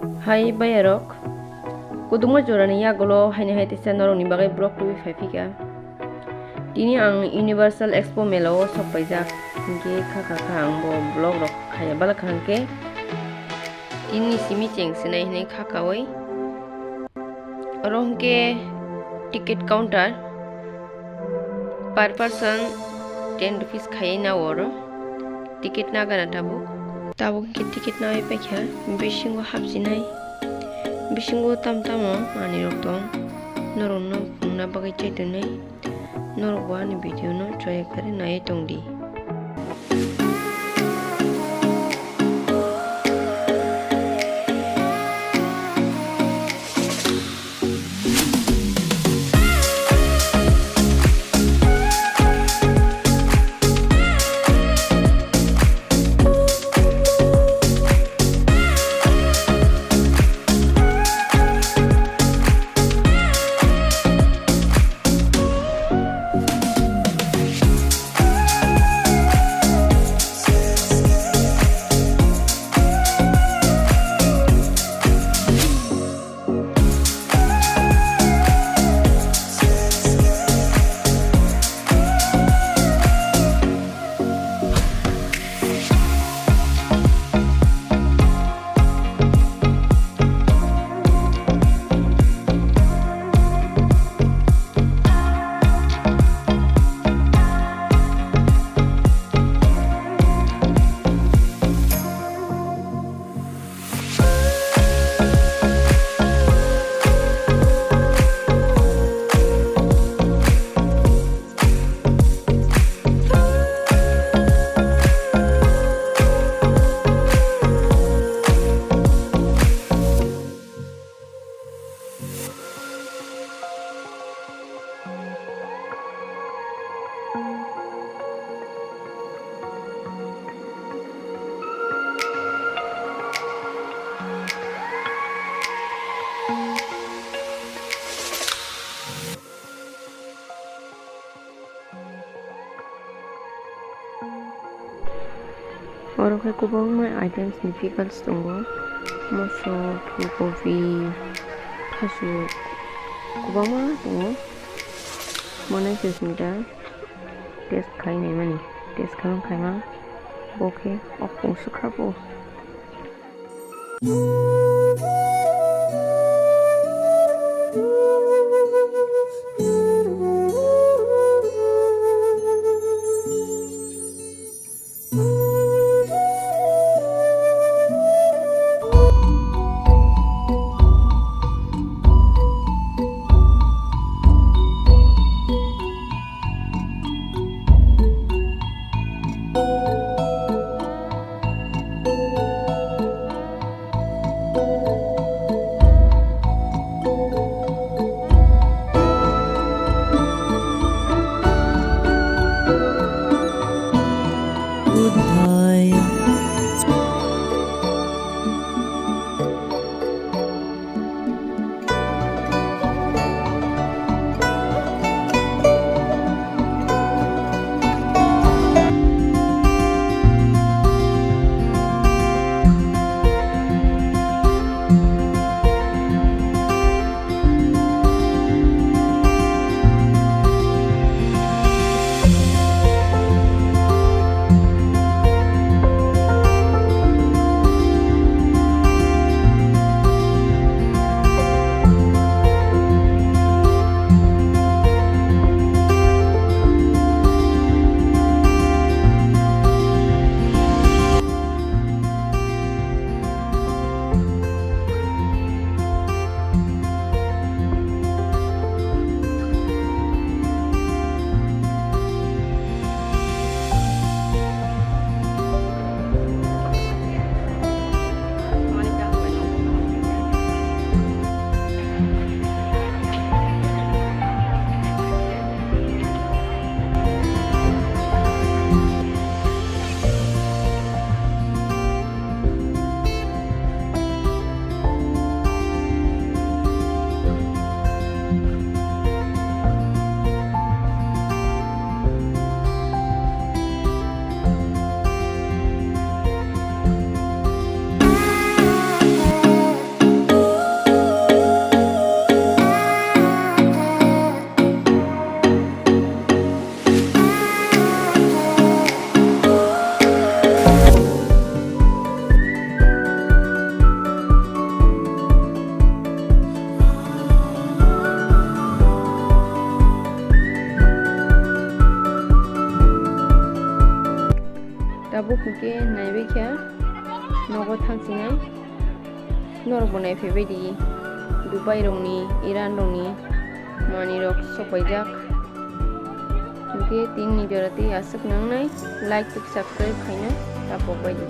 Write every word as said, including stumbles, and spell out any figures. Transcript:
Hai bayarok, kwdwkma jorani yagulo haini hai teisa norokni bagwi vlog tubui phaiphika. Tini ang Universal Expo Mela o sok paijak, hinkhe kha kha kha ang bo vlog rok khaiya bala kha hinkhe tini simi cheng sinai hinwi kha kaui. Oro hinkhe ticket counter, per person ten rupees khaiwi nao oro. Ticket nagana tabuk. Tabuk hinkhe ticket nawi paikha, bisingo hapchinai. Bisingo tam tamo manwirok tong. Norokno phunukna bagwi chai tonwi. Norokbo ani video no choya khe naiwi tongdi. Oro khe kwbangma items ni pickles tongo, moso, phool kopi, thasuk, kwbangma tongo. Mane se sini da test khai naimani, test khai khaima bo khe ok tong swkha bo. Tabuk hwnkhe naibai kha nogo thangsinai. Norok bo naiphaibai di. Dubai rokni, Iran rokni manwi rok sokpaijak. Hwnkhe tinini jora tei aswk nangnai, like tei subscribe khaina tapokbai di.